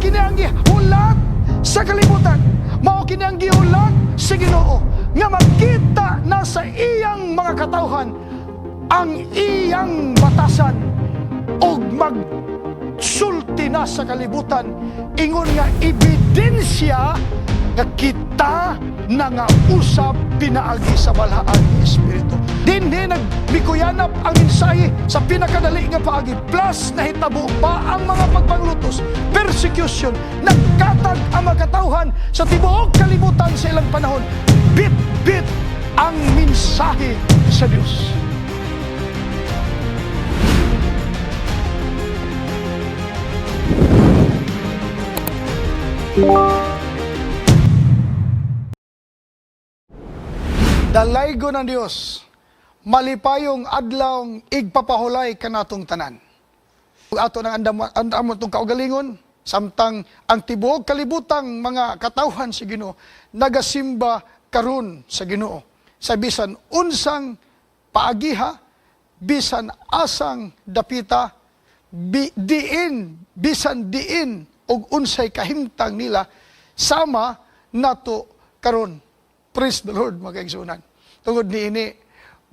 kini ang gihulat sa kalibutan. Mao kini ang gihulat sa Ginoo nga makita na sa iyang mga katawhan ang iyang batasan og magsulti na sa kalibutan, ingon nga ebidensya nga kita na nga usab pinaagi sa Balaang Espiritu. Dinhi nagmikuyanap ang mensahe sa pinakadali nga paagi. Plus nahitabo pa ang mga pagpanglutos, persecution, nagkatag ang mga katawhan sa tibuok kalibutan sa ilang panahon. Bit-bit ang mensahe sa Dios. Dalaygo ng Dios, malipayong adlawng igpapahulay kanatong tanan. Ug ato nang andamon tong kaugalingon, samtang ang tibuok kalibutang mga katawhan sa Ginoo nagasimba karon sa Ginoo sa bisan unsang paagiha, bisan asang dapita, diin, bisan diin og unsay kahimtang nila sama nato karon. Praise the Lord, mga kaigsuonan. Tungod niini,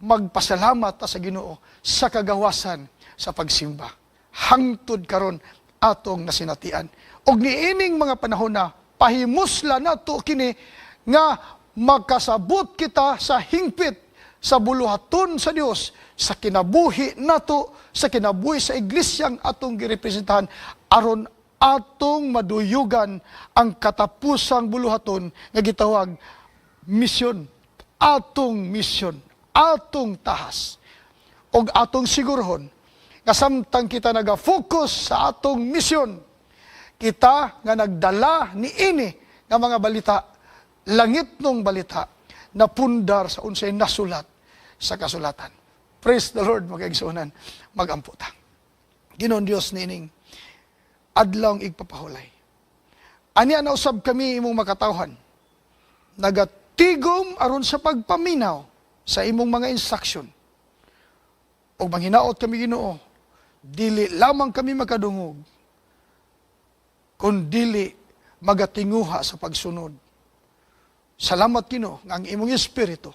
magpasalamat ta sa Ginoo sa kagawasan sa pagsimba. Hangtod karon atong nasinatian. Og niining mga panahon na pahimusla nato kini nga makasabot kita sa hingpit sa buluhaton sa Dios sa kinabuhi nato, sa kinabuhi sa iglesyang atong girepresentahan, aron atong maduyugan ang katapusang buluhaton nga gitawag misyon, atong misyon, atong tahas. Og atong sigurhon nga samtang kita naga-focus sa atong misyon, kita nga nagdala ni ini nga mga balita, langit nung balita, na pundar sa unsay nasulat sa kasulatan. Praise the Lord, mga kaigsuonan. Magampo ta. Ginoong Dios, niining adlawng igpapahulay, ania na usab kami imong makatawhan, nagatigom aron sa pagpaminaw sa imong mga instruction. Og manghinaot kami, Ginoo, dili lamang kami makadungog, kun dili magatinguha sa pagsunod. Salamat, Ginoo, nga ang imong Espiritu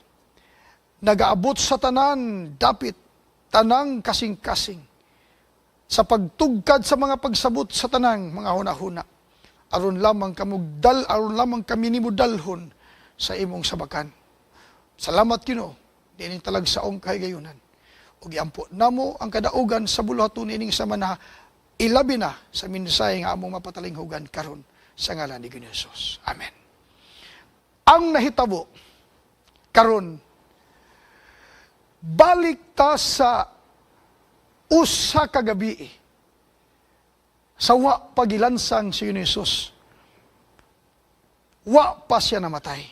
nagaabot sa tanan dapit, tanang kasing-kasing, sa pagtugkad sa mga pagsabot sa tanang mga hunahuna, aron lamang kami nimo dalhon sa imong sabakan. Salamat, Ginoo, niining talagsaong kahigayunan. Ug giampo namo ang kadaugan sa buluhaton ining samana, ilabi na sa mensahe nga among mapatalinghugan karon, sa ngalan ni Ginoong Jesus. Amen. Ang nahitabo karon, balik ta sa usa ka gabi sa wa pa gilansang si Jesus. Wa pa siya namatay.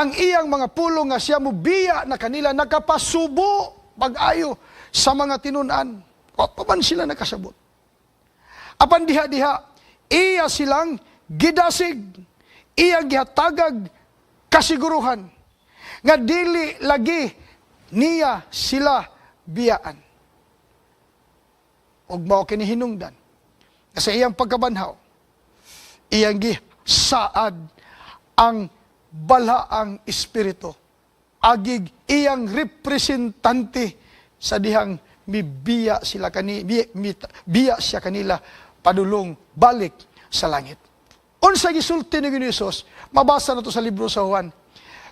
Ang iyang mga pulong nga siya mubiya na kanila nakapasubo pag-ayo sa mga tinunan. Wa pa man sila nakasabot. Apan diha-diha, iya silang gidasig, iya gihatagag kasiguruhan nga dili lagi niya sila biyaan. Og mao kini hinungdan nga sa iyang pagkabanhaw, iyang gisaad ang Balaang Espiritu agig iyang representante sa dihang mibiya sila kani biya siya kanila padulong balik sa langit. Unsa gisulti ni Jesus? Mabasa na to sa libro sa Juan.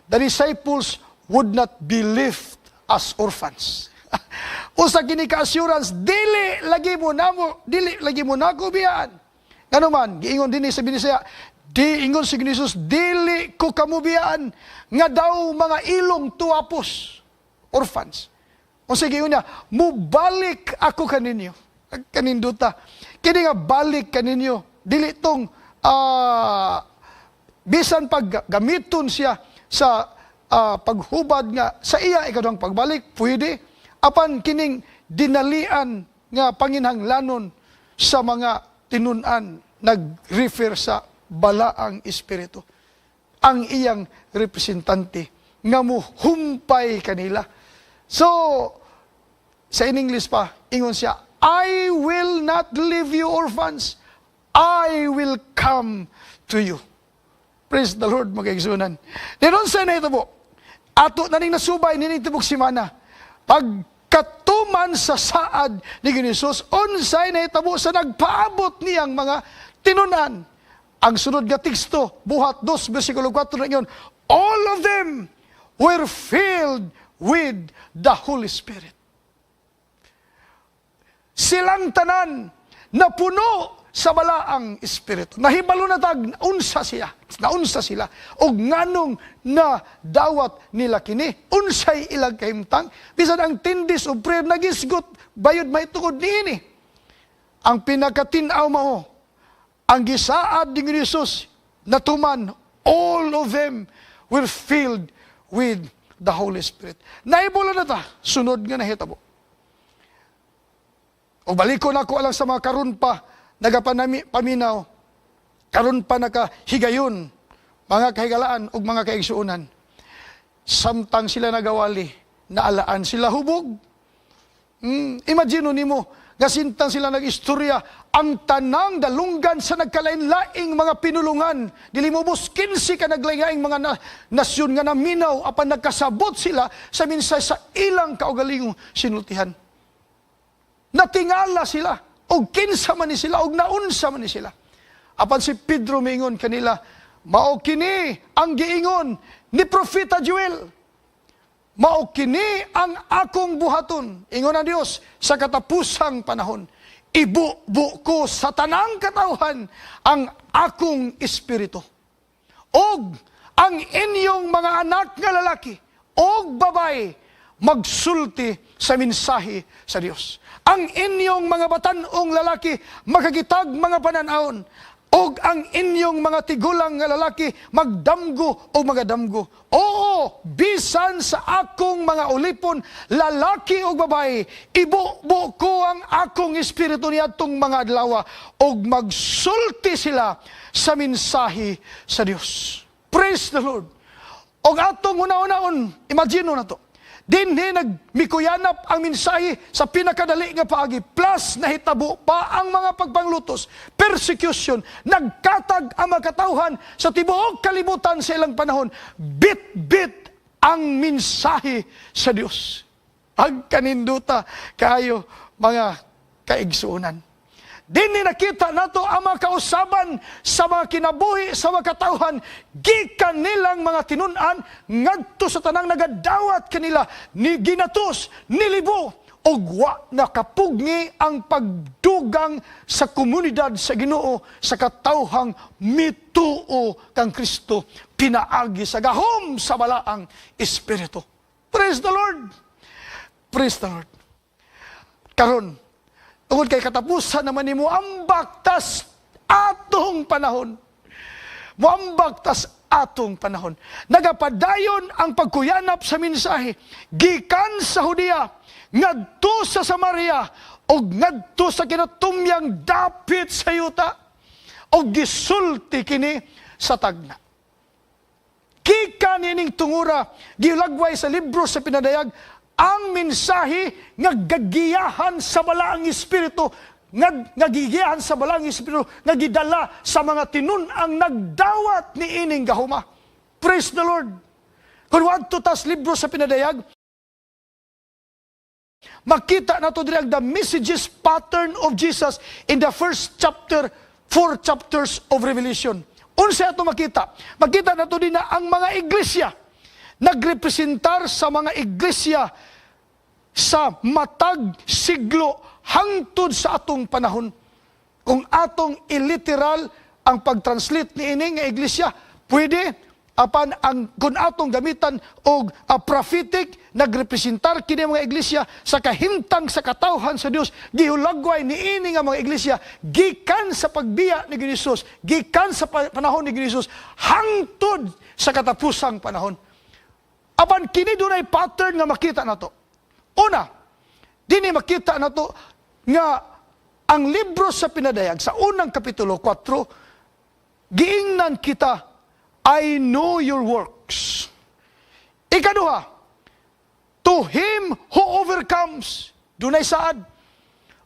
The disciples would not be left as orphans. Usa kini ka assurance, dili lagi mo namo, dili lagi mo nako biyaan. Ngano man, giingon dinhi sa Binisaya, di ingon si Jesus, "Dili ko kamo biyaan nga daw mga ilong tuapos," orphans. Unsa giingon niya? "Mubalik ako kaninyo." Kaninduta. Kini nga balik kaninyo, dili tong bisan pag gamiton siya sa paghubad nga sa iya ikaduhang pagbalik, pwede. Apan kining dinalian nga panginhanglanon sa mga tinunan nag-refer sa Balaang Espiritu, ang iyang representante nga muhumpay kanila. So sa in English pa, ingon siya, "I will not leave you orphans. I will come to you. Praise the Lord, mga kaigsuonan. Niron sa na ito po, ato na ning nasubay nining tibok simana. Pagkatuman sa saad ni Jesus, unsay nahitabo sa nagpaabot niyang mga tinunan? Ang sunod nga teksto, Buhat 2, versikulo 4 na yun, all of them were filled with the Holy Spirit. Silang tanan napuno sa Balaang Espiritu. Nahibalo na tag unsa siya, naunsa sila og nganong na dawat nila kini, unsay ilang kahimtang. Bisan ang 10 days of prayer nagisgot bayod mahitungod niini. Ang pinakatin-aw mao ang gisaad ni Jesus natuman, all of them were filled with the Holy Spirit. Nahibalo na ta sunod nga nahitabo. O baliko na ko alang sa mga karon pa nagapanami paminaw, karon pa nakahigayon, mga kahigalaan ug mga kaigsuonan. Samtang sila nagawali, naalaan sila hubog. Imagine nimo nga sintang sila nag-istorya, ang tanang dalunggan sa nagkalain-laing mga pinulungan, dili mo 15 ka naglaing mga nasyon nga naminaw, apan nagkasabot sila sa mensahe sa ilang kaugalingong sinultihan. Natingala sila og kinsa man ni sila og naunsa man ni sila. Apan si Pedro miingon kanila, "Mao kini ang giingon ni Propeta Joel. Mao kini ang akong buhaton," ingon ang Dios, "sa katapusang panahon. Ibubo ko sa tanang katawhan ang akong espiritu. Og ang inyong mga anak nga lalaki og babae magsulti sa mensahe sa Dios. Ang inyong mga batan-ong lalaki makakitag mga pananawon og ang inyong mga tigulang nga lalaki magdamgo o magadamgo. Oo, bisan sa akong mga ulipon, lalaki o babae, ibubo ko ang akong espiritu niadtong mga adlaw og magsulti sila sa mensahe sa Dios." Praise the Lord. Og atong una-unaon, imagine na to. Dinhi nagmikuyanap ang mensahe sa pinakadali nga paagi. Plus nahitabo pa ang mga pagpanglutos, persecution, nagkatag ang mga katawhan sa tibuok kalibutan sa ilang panahon. Bit-bit ang mensahe sa Dios. Ang kaninduta kayo, mga kaigsuonan. Dinhi nakita nato ang mga kausaban sa mga kinabuhi sa mga katawhan gikan nilang mga tinun-an ngadto sa tanang nagadawat kanila ni ginatos nilibo og wa nakapugni ang pagdugang sa komunidad sa Ginoo, sa katawhang mituo kang Kristo pinaagi sa gahom sa Balaang Espiritu. Praise the Lord. Praise the Lord. Karon, tungod kay katapusan naman ni moambak tas atong panahon. Moambak tas atong panahon. Nagapadayon ang pagkuyanap sa mensahe gikan sa Judea ngadto sa Samaria ug ngadto sa kinatumyang dapit sa yuta ug gisulti kini sa tagna. Gikan niining tungura, gilagway sa libro sa Pinadayag ang mensahe nga gagiyahan sa Balaang Espiritu, nga gigiyahan sa Balaang Espiritu nga gidala sa mga tinun-ang nagdawat ni ining gahuma. Praise the Lord. Kung wadto tas libro sa Pinadayag, makita nato diri ang the messages pattern of Jesus in the first chapter, four chapters of Revelation. Unsa ato makita? Makita nato din na ang mga iglesia nagrepresentar sa mga iglesia sa matag siglo hangtod sa atong panahon. Kung atong iliteral ang pag-translate ni ini nga iglesia, pwede, apan ang kung atong gamitan og a prophetic, nagrepresentar kini mga iglesia sa kahimtang sa katawhan sa Dios gihulagway niini nga mga iglesia gikan sa pagbiya ni Jesus, gikan sa panahon ni Jesus hangtod sa katapusang panahon. Apan kini dunay pattern nga makita nato. Una, dinhi makita nato nga ang libro sa Pinadayag sa unang kapitulo 4, giingnan kita, "I know your works." Ikaduha, "To him who overcomes," dunay saad.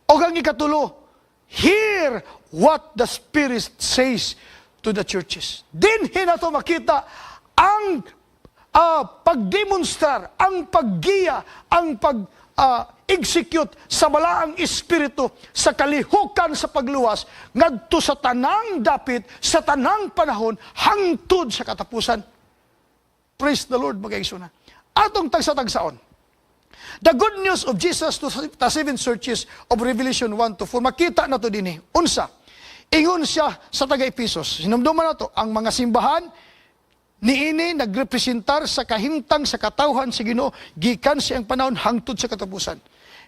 O ang ikatulo, Hear what the Spirit says to the churches. Dinhi nato makita ang pagdemonstrar, ang paggiya, ang pag execute sa Balaang Espiritu sa kalihukan sa pagluwas ngadto sa tanang dapit, sa tanang panahon, hangtod sa katapusan. Praise the Lord, mga igsoon. Atong tagsa-tagsaon. The good news of Jesus to the seven churches of Revelation 1 to 4. Makita nato dinhi. Unsa? Ingon siya sa taga-Epesos. Hinumduman nato ang mga simbahan niini nagrepresentar sa kahimtang sa katawhan sa Ginoo gikan sa iyang panahon hangtod sa katapusan.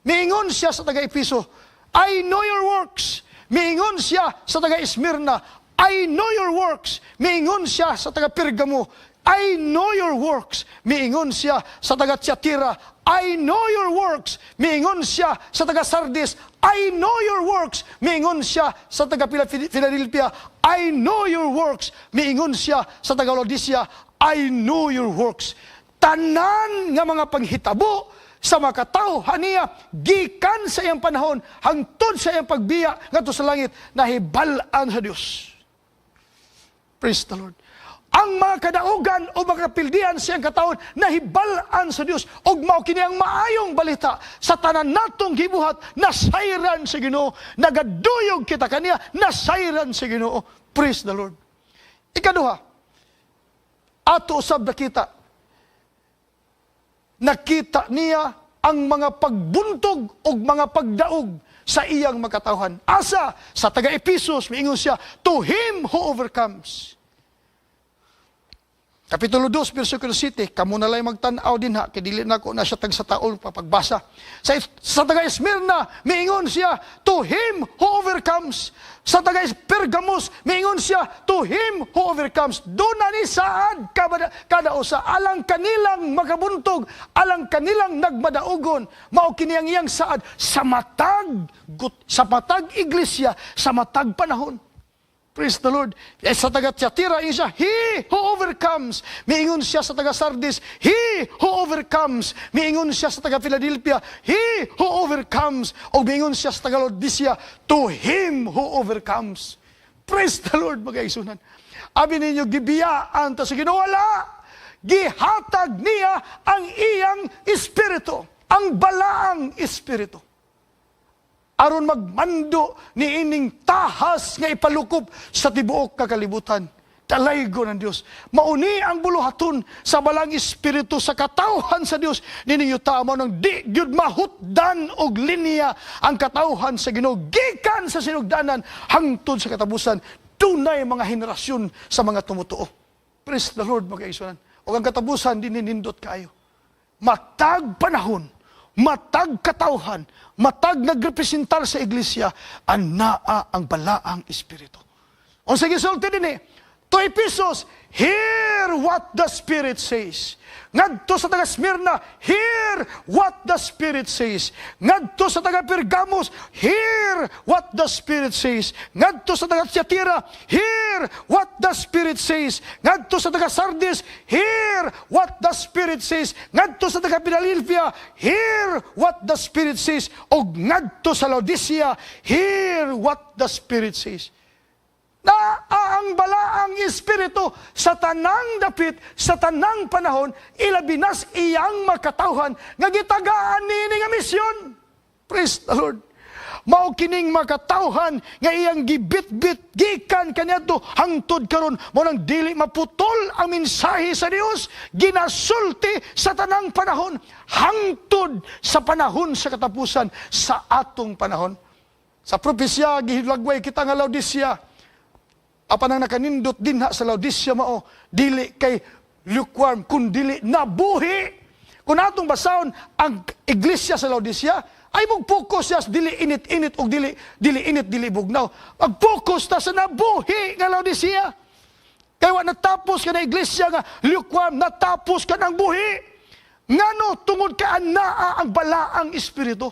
Miingon siya sa taga-Epeso, "I know your works." Miingon siya sa taga-Esmirna, "I know your works." Miingon siya sa taga-Pergamo, "I know your works." Miingon siya sa taga Tiatira, "I know your works." Miingon siya sa taga Sardis, "I know your works." Miingon siya sa taga Philadelphia, "I know your works." Miingon siya sa taga Laodicea, "I know your works." Tanan nga mga panghitabo sa makatawhan niya gikan sa iyang panahon hangtod sa iyang pagbiya ngadto sa langit, nahibal-an sa Dios. Praise the Lord. Ang mga kadaugan o mga kapildian sa iyang katawhan, nahibal-an sa Dios, ug mao kini ang maayong balita sa tanan natong gibuhat, nasayran sa Ginoo. Nagaduyog kita kaniya, nasayran sa Ginoo. Praise the Lord. Ikaduha, ato usab nakita, nakita niya ang mga pagbuntog ug mga pagdaog sa iyang makatawhan. Asa? Sa taga Ephesus, miingon siya, "To him who overcomes." Kapitulo 2, versikulo 7, kamo na lang magtan-aw dinha, kay dili na ko na siya tag sa taol papagbasa. Sa taga Esmirna, miingon siya, "To him who overcomes." Sa taga Pergamos, miingon siya, "To him who overcomes." Duna ni saad kada, kada usa, alang kanilang makabuntog, alang kanilang nagmadaugon, mao kini ang iyang saad sa matag iglesia, sa matag panahon. Praise the Lord. Eh, sa taga Tiatira, ingon siya, "He who overcomes." Miingon siya sa taga Sardis, "He who overcomes." Miingon siya sa taga Philadelphia, "He who overcomes." O miingon siya sa taga Laodicea, "To him who overcomes." Praise the Lord, mga igsuonan. Abi ninyo, gibiyaan ta sa Ginoo. Wala. Gihatag niya ang iyang espiritu, ang Balaang Espiritu, aron magmando ni ining tahas nga ipalukop sa tibuok kakalibutan. Dalaygo ng Dios. Mauni ang buluhaton sa Balaang Espiritu sa katawhan sa Dios nining yuta mo nang di gyud mahutdan og linya ang katawhan sa Ginoo gikan sa sinugdanan hangtod sa katapusan. Dunay mga henerasyon sa mga tumutuo. Praise the Lord, mga igsuonan. Og ang katapusan di nindot kaayo. Matag panahon, matag katawhan, matag nagrepresentar sa iglesia, anaa ang Balaang Espiritu. O sige, sulti dinhi, to Ephesus, "Hear what the Spirit says." Ngadto sa taga Smyrna, "Hear what the Spirit says." Ngadto sa taga Pergamos, "Hear what the Spirit says." Ngadto sa taga Tiatira, "Hear what the Spirit says." Ngadto sa taga Sardis, "Hear what the Spirit says." Ngadto sa taga Philadelphia, "Hear what the Spirit says." Og ngadto sa Laodicea, "Hear what the Spirit says." Na ang Balaang Espiritu sa tanang dapit, sa tanang panahon, ilabi na sa iyang makatawhan nga gitagaan niini nga misyon. Praise the Lord. Mao kining makatawhan nga iyang gibitbit gikan kaniadto hangtod karon, mao nang dili maputol ang mensahe sa Dios, ginasulti sa tanang panahon hangtod sa panahon sa katapusan sa atong panahon. Sa propesya, gihilagway kita nga Laodicea. Apan ang nakanindot dinha sa Laodicea mao dili kay lukewarm kun dili nabuhi. Kung atong basahon ang iglesia sa Laodicea, ay mag-focus siya sa dili init-init o dili dili init, dili bugnaw. Mag-focus ta sa nabuhi nga Laodicea. Kay wa natapos ka na iglesia nga lukewarm, natapos ka ng buhi. Ngano? Tungod kay anaa ang Balaang Espiritu.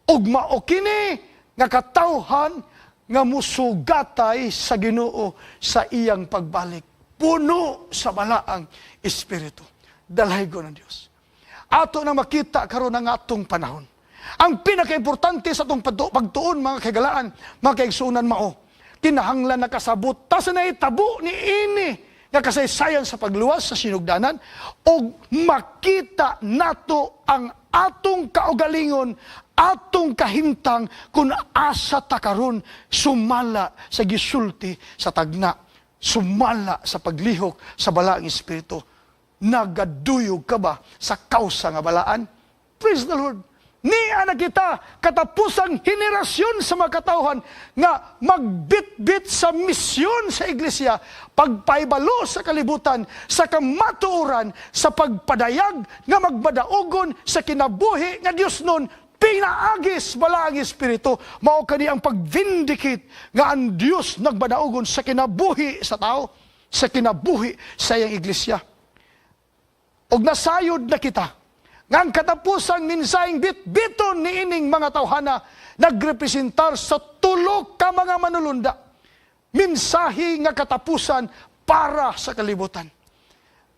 Ug mao kini nga katawhan nga musugatay sa Ginoo sa iyang pagbalik. Puno sa Balaang Espiritu. Dalaygo ng Dios. Ato na makita karon ang atong panahon. Ang pinakaimportante sa atong pagtuon, mga kahigalaan, mga kaigsuonan, mao, kinahanglan nakasabot ta sa nahitabo ni ini nga kasaysayan sa pagluwas sa sinugdanan og makita nato ang atong kaugalingon, atong kahimtang, kung asa ta karon sumala sa gisulti sa tagna, sumala sa paglihok sa Balaang Espiritu. Nagaduyog ka ba sa kausa nga balaan? Praise the Lord. Nia na kita katapusang henerasyon sa mga katawhan nga magbitbit sa misyon sa iglesia, pagpaibalo sa kalibutan, sa kamatuoran, sa pagpadayag nga magmadaugon sa kinabuhi nga Dios nun, pinaagi sa Balaang Espiritu. Mao kani ang pag-vindicate nga ang Dios nagmadaugon sa kinabuhi sa tao, sa kinabuhi sa iyang iglesia. Og nasayod na kita nga ang katapusang mensaheng bitbiton ni ining mga tawhana nagrepresentar sa tulo ka mga manulunda. Mensahe nga katapusan para sa kalibutan.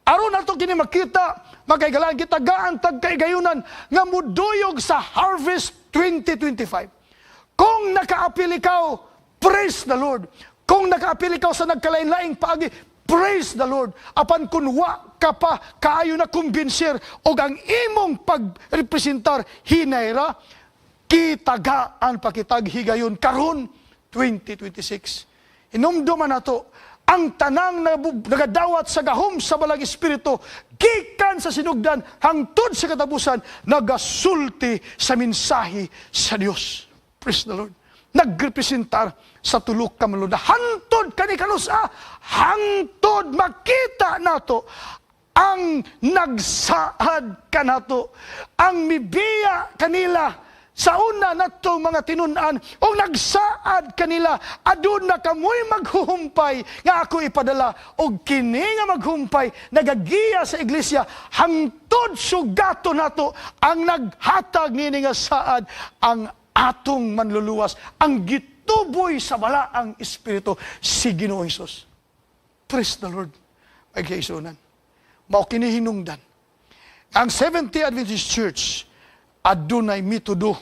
Aron nato kini makita, makaigalaan kita gaan tag kaigayunan nga muduyog sa Harvest 2025. Kung nakaapil ikaw, praise the Lord. Kung nakaapil ikaw sa nagkalain-laing paagi, praise the Lord. Apan kung wa ka pa kaayo na kumbinser og ang imong pagrepresentar hinayra, kitagaan pa kitag higayon karon 2026. Hinumduman nato ang tanang nagadawat sa gahom sa Balaang Espiritu gikan sa sinugdan hangtod sa katapusan nagasulti sa mensahe sa Dios. Praise the Lord. Nagrepresentar sa tulo ka manulunda. Hangtod kani kanusa, hangtod makita nato ang nagsaad kanato, ang mibiya kanila sa una nato mga tinun-an o nagsaad kanila, aduna kamoy maghuhumpay nga ako ipadala, og kini nga maghumpay nagagiya sa iglesia hangtod sugato nato ang naghatag nini nga saad, ang atong Manluluwas, ang gituboy sa Balaang Espiritu, si Ginoong Hesus. Praise the Lord. Ay kaigsuonan. Mao kini hinungdan ang Seventh-day Adventist Church adunay metodo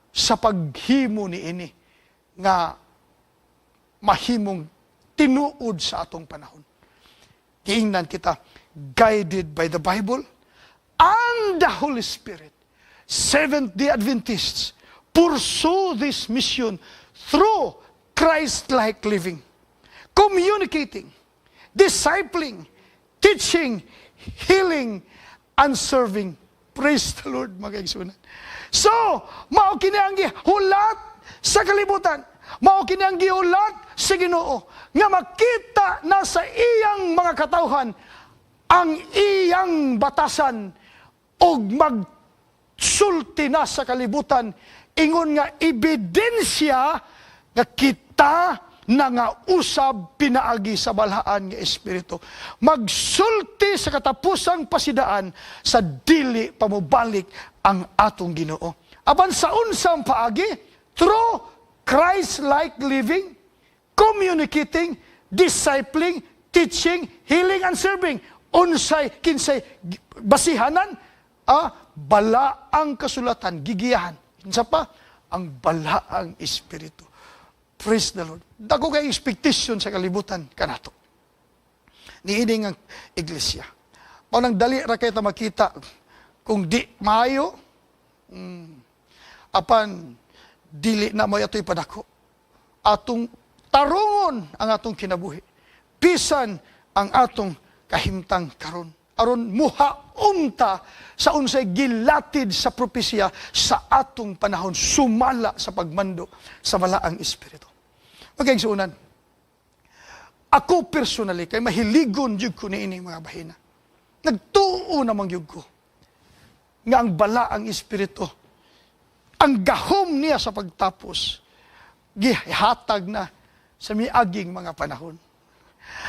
sa paghimo ni ini nga mahimong tinuod sa atong panahon. Giingnan kita, guided by the Bible and the Holy Spirit, Seventh-day Adventists pursue this mission through Christ-like living, communicating, discipling, teaching, healing, and serving. Praise the Lord, mga kaigsuonan. So, mao kini ang gihulat sa kalibutan. Mao kini ang gihulat sa Ginoo nga makita na sa iyang mga katawhan ang iyang batasan og magsulti na sa kalibutan ingon nga ebidensya nga kita na nga usab pinaagi sa Balaan nga Espiritu. Magsulti sa katapusang pasidaan sa dili pamubalik ang atong Ginoo. Apan sa unsang paagi? Through Christ-like living, communicating, discipling, teaching, healing, and serving. Unsay, kinsay, basihanan, balaang kasulatan, gigiyahan. Kinsa pa? Ang Balaang Espiritu. Praise the Lord. Dako kay expectation sa kalibutan kanato niini nga iglesia. Mao nang dali ra kay ta makita kung di maayo, apan dili na mo ato'y padako. Atong tarungon ang atong kinabuhi. Bisan ang atong kahimtang karon. Aron muhaom ta sa unsay gilatid sa propesya sa atong panahon sumala sa pagmando sa Balaang Espiritu. Mga, ako personally, kay mahiligon jud ko niini mga bahina. Nagtuo namang jud ko nga ang Balaang Espiritu, ang gahom niya sa pagtapos, gihatag na sa miaging mga panahon.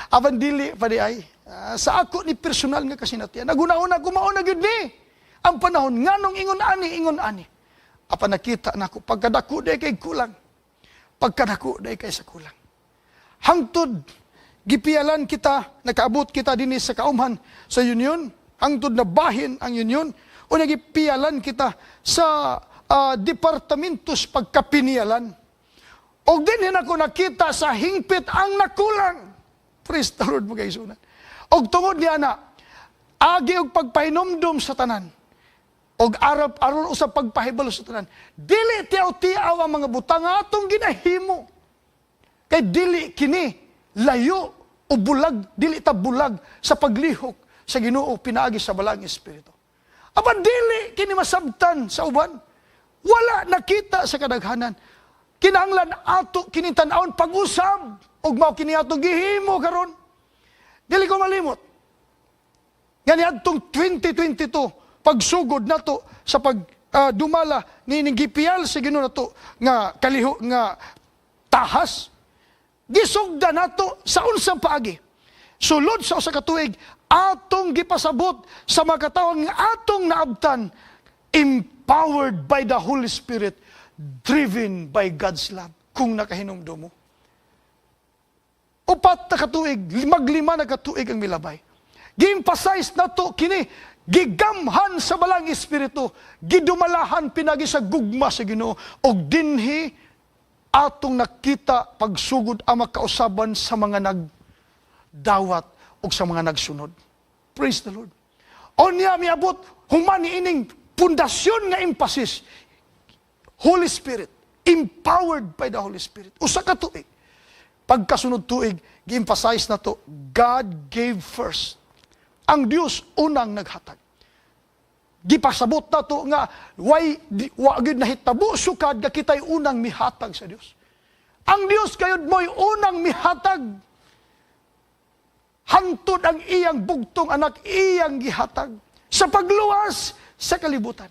Apan dili pa di ay, sa ako ni personal nga kasinatian, naguna-una ko mao na gyud ni ang panahon, nganong ingon ani, ingon ani. Apan nakita nako pagkadako day kay kulang. Pagkadako day kay sa kulang. Hangtod gipiyalan kita, nakaabot kita dinhi sa kaumhan sa union, hangtod na bahin ang union, o nagipiyalan kita sa departamento sa pagkapinialan. Og dinhi nako nakita sa hingpit ang nakulang. Praise the Lord, mga kaigsuonan. Og tungod niya na, agi og pagpahinumdum sa tanan, og arap aron usab pagpahibalo sa tanan. Dili tiaw-tiaw ang mga butang nga atong ginahimo. Kay dili kini layo o bulag, dili ta bulag sa paglihok sa Ginoo pinaagi sa Balaang Espiritu. Apan dili kini masabtan sa uban. Wala nakita sa kadaghanan. Kinahanglan ato kini tan-awon pag-usab ug mao kini atong gihimo karon. Dili ko malimot. Nga niadtong 2022, pagsugod nato sa pag dumala ni gipiyal sa Ginoo nato nga kaliho nga tahas. Gisugda nato sa unsang paagi. Sulod sa usa ka tuig, atong gipasabot sa mga katawhan nga atong naabtan, empowered by the Holy Spirit, driven by God's love. Kung nakahinumdum mo. 4 na katuig, 5 na katuig ang milabay. Gi-emphasize nato kini, gigamhan sa Balaang Espiritu, gidumalahan pinagi sa gugma sa Ginoo, og dinhi atong nakita pagsugod ang makausaban sa mga nagdawat o sa mga nagsunod. Praise the Lord. Onya miabot human ining pundasyon nga emphasis, Holy Spirit, empowered by the Holy Spirit. Usa ka tuig. Pagkasunod tuig, gi-emphasize na to, God gave first. Ang Dios unang naghatag. Gipasabot na to nga why di, wa gyud nahitabo sukad nga kita'y unang mihatag sa Dios. Ang Dios kayod mo'y unang mihatag. Hantod ang iyang bugtong anak iyang gihatag sa pagluwas sa kalibutan.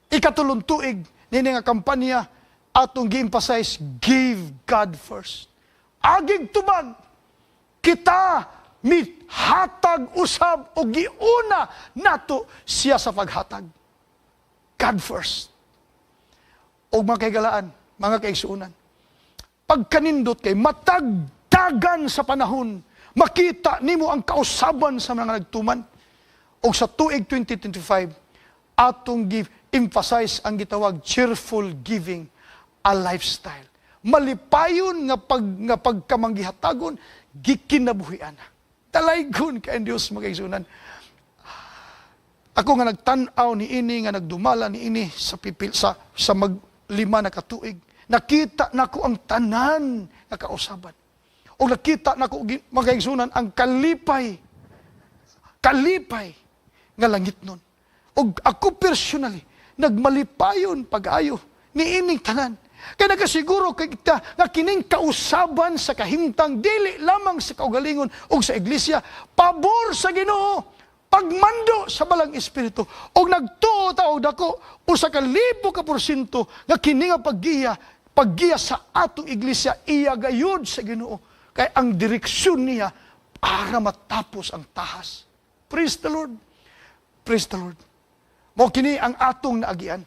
Ikatulong tuig nini nga kampanya atong gi-emphasize, give God first. Agig tubag kita mihatag usab o giuna nato siya sa paghatag. God first. O mga kaigalaan, mga kaigsuonan, pagkanindot kay matagdagan sa panahon, makita nimo ang kausaban sa mga nagtuman. O sa tuig 2025, atong give emphasize ang gitawag cheerful giving, a lifestyle. Malipayon nga pagkamanggihatagon, gikinabuhian. Dalaygon kay Dios, mga kaigsuonan. Ako nga nagtan-aw ni ini, nga nagdumala ni ini sa pipil sa mag-5 na katuig. Nakita nako ang tanan nga kausaban. O nakita nako, mga kaigsuonan, ang kalipay. Kalipay nga langit nun. Og ako personally, nagmalipayon pag-ayo ni ining tanan. Kaya nagasiguro kita nga kining kausaban sa kahimtang dili lamang sa kaugalingon o sa iglesia, pabor sa Ginoo, pagmando sa Balaang Espiritu. Og nagtuo ta og dako 1,000 ka porsyento nga kini nga paggiya sa atong iglesia iya gayud sa Ginoo. Kay ang direksyon niya para matapos ang tahas. Praise the Lord. Praise the Lord. Mao kini ang atong naagian.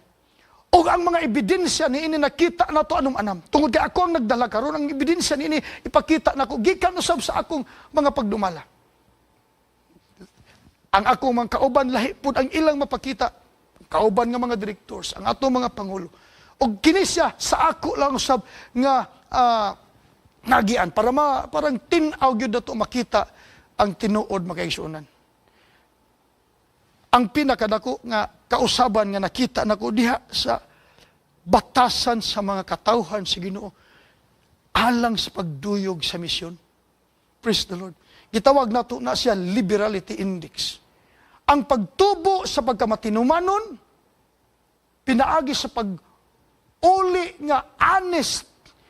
O ang mga ebidensya ni ini nakita nato anum anam. Tungod kay ako ang nagdala karon, ang ebidensya ni ini ipakita nako gikan usab sa akong mga pagdumala. Ang akong mga kauban lahi pud ang ilang mapakita. Kauban nga mga directors, ang atong mga pangulo. Og kini siya sa ako lang usab nga nagian para parang tin-aw gyud nato makita ang tinuod, mga kaigsuonan. Ang pinakadako nga kausaban nga nakita nako diha sa batasan sa mga katawhan sa Ginoo alang sa pagduyog sa misyon. Praise the Lord. Gitawag nato na siya liberality index. Ang pagtubo sa pagkamatinumanon pinaagi sa pag-uli nga honest